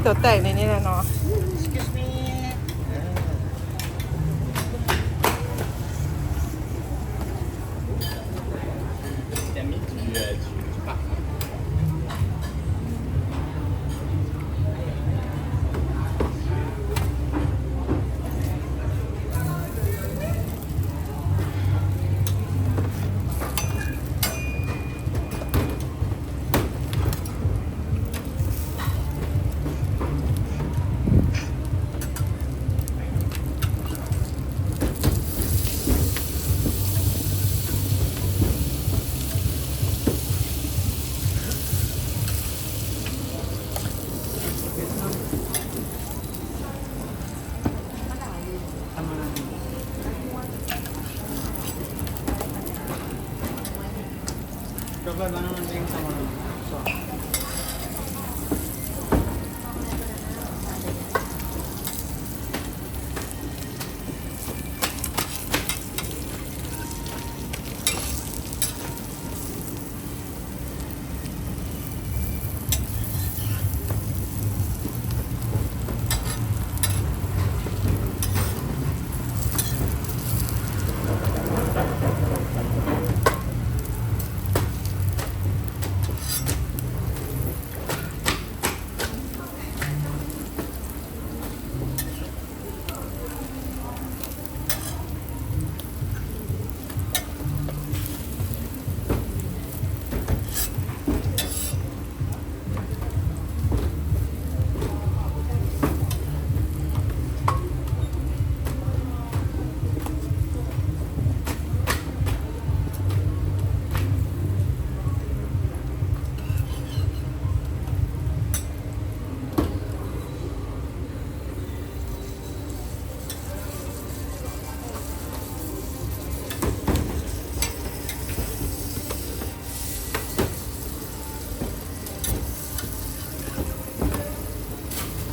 ຕົວແຕກໃນນີ້ແຫຼະເນາະ.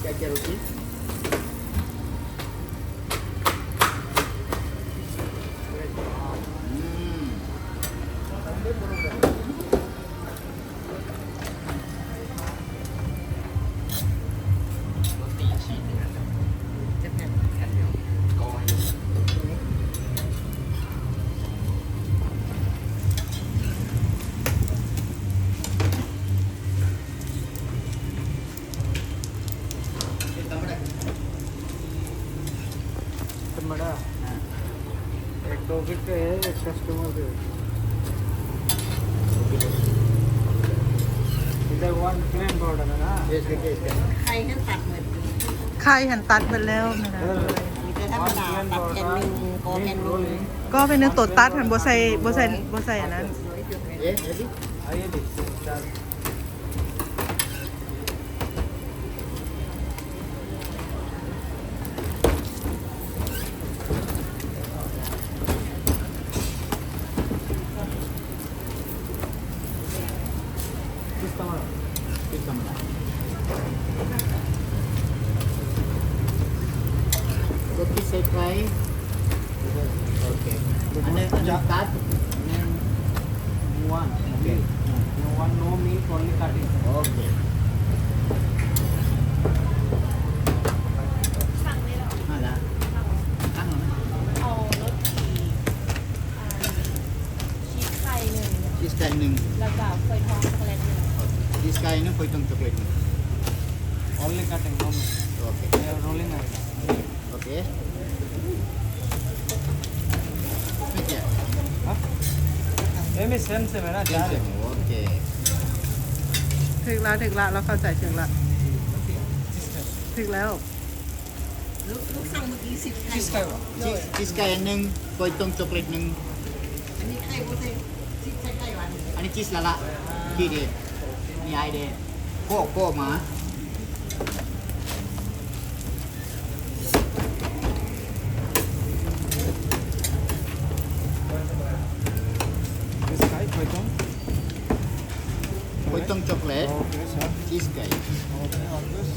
क्या क्या रोटी? हम्म। एक दो विकेट है, एक कस्टमर के। इधर वन प्लेन बॉर्डर है ना?ໄຂ່ຫັ້ນຕັດໝົດ ໄຂ່ຫັ້ນຕັດໝົດແລ້ວແມ່ນນະ. ມີແຕ່ທຳມະດາ ຕັດແຜ່ນໜຶ່ງ ກໍແຜ່ນໜຶ່ງ ກໍແຜ່ນໜຶ່ງ. ຕົວຕັດຫັ້ນບໍ່ໃສ່ ບໍ່ໃສ່ ບໍ່ໃສ່ອັນນັ້ນ. ये, ये भी। आइए भी। Roti sekai. Okay. Ada, ada cut. One. Okay. No, one, no meat, only cutting. Okay. ເອົາໂຣຕີ ອ່າ ຊີສໄກ່ໜຶ່ງ ຊີສໄກ່ໜຶ່ງ ແລ້ວກໍຝອຍທອງຊັອກໂກແລັດໜຶ່ງ. ຊີສໄກ່ໜຶ່ງ ຝອຍທອງຊັອກໂກແລັດໜຶ່ງ. Only cutting, no meat. Okay. We are rolling. Okay. ठीक है. हाँ? ये भी सेम सेम है ना, सेम चार है. Same, okay. ຖືກລະ ຖືກລະ ລາວເຂົ້າໃຈ ຖືກລະ ຖືກແລ້ວ. ລູກ ລູກສັ່ງເມື່ອກີ້ ຊີສໄກ່ ຊີສໄກ່ຫວາ? ຊີສ ຊີສໄກ່ອັນໜຶ່ງ ຝອຍທອງຊັອກໂກແລັດໜຶ່ງ. ອັນນີ້ໄຂ່ບໍ່ໃສ່ ຊີສໃສ່ໄກ່ຫວາ? ອັນນີ້ຊີສລະລະ ທີ່ເດ ມີໄອເດ ໂກໂກມາ. Potong coklat. Okay, sir. Cheese guys. Okay, always.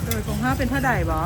ໂດຍຂອງເຮົາເປັນເທົ່າໃດບໍ?